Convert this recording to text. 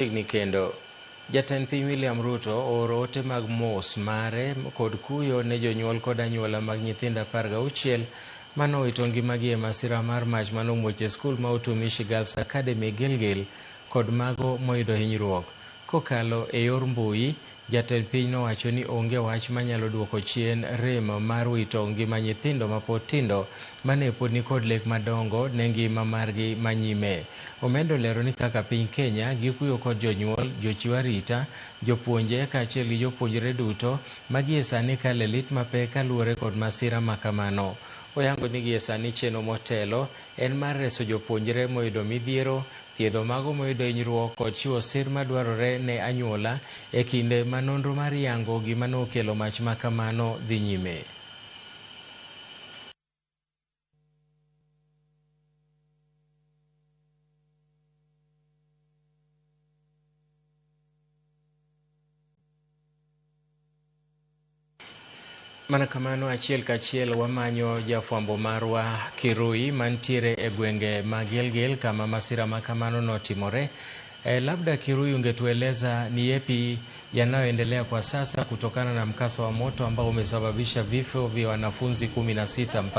Chiegni kendo. Jatend piny William Ruto ooro ote mag mos mare kod kuyo ne jonyuol kod anyuola mag nyithindo 16 manowito ngimagi e masira mar mach manomuoch e skul ma Utumishi Girls Academy Gilgil kod mago moyudo hinyruok. Kokalo e yor mbui, jatend piny nowacho ni onge wach manyalo duoko chien rem mar wito ngima nyithindo mapod tindo mane pod nikod lek madongo ne ngima margi manyime. Omedo lero ni kaka piny Kenya gikuyo kod jonyuol, jochiw arita, jopuonje kaachiel gi jopuonjre duto ma gie sani kale lit mapek kaluwore kod masira makamano. Oyango ni gie sani chenro motelo en mar reso jopuonjre moyudo midhiero, thiedho mago moyudo hinyruok kod chiwo sir madwarore ne anyuola e kinde ma nonro mar yango gima nokelo mach makamano dhi nyime. Mana kamano achiel kachiel wamanyo jafwambo marwa Kirui mantiere e gwenge ma Gilgil kama masira makamano notimore. Labda Kirui, ungetueleza ni yepi yanayoendelea kwa sasa kutokana na mkasa wa moto ambao umesababisha vifo vya wanafunzi 16 mpaka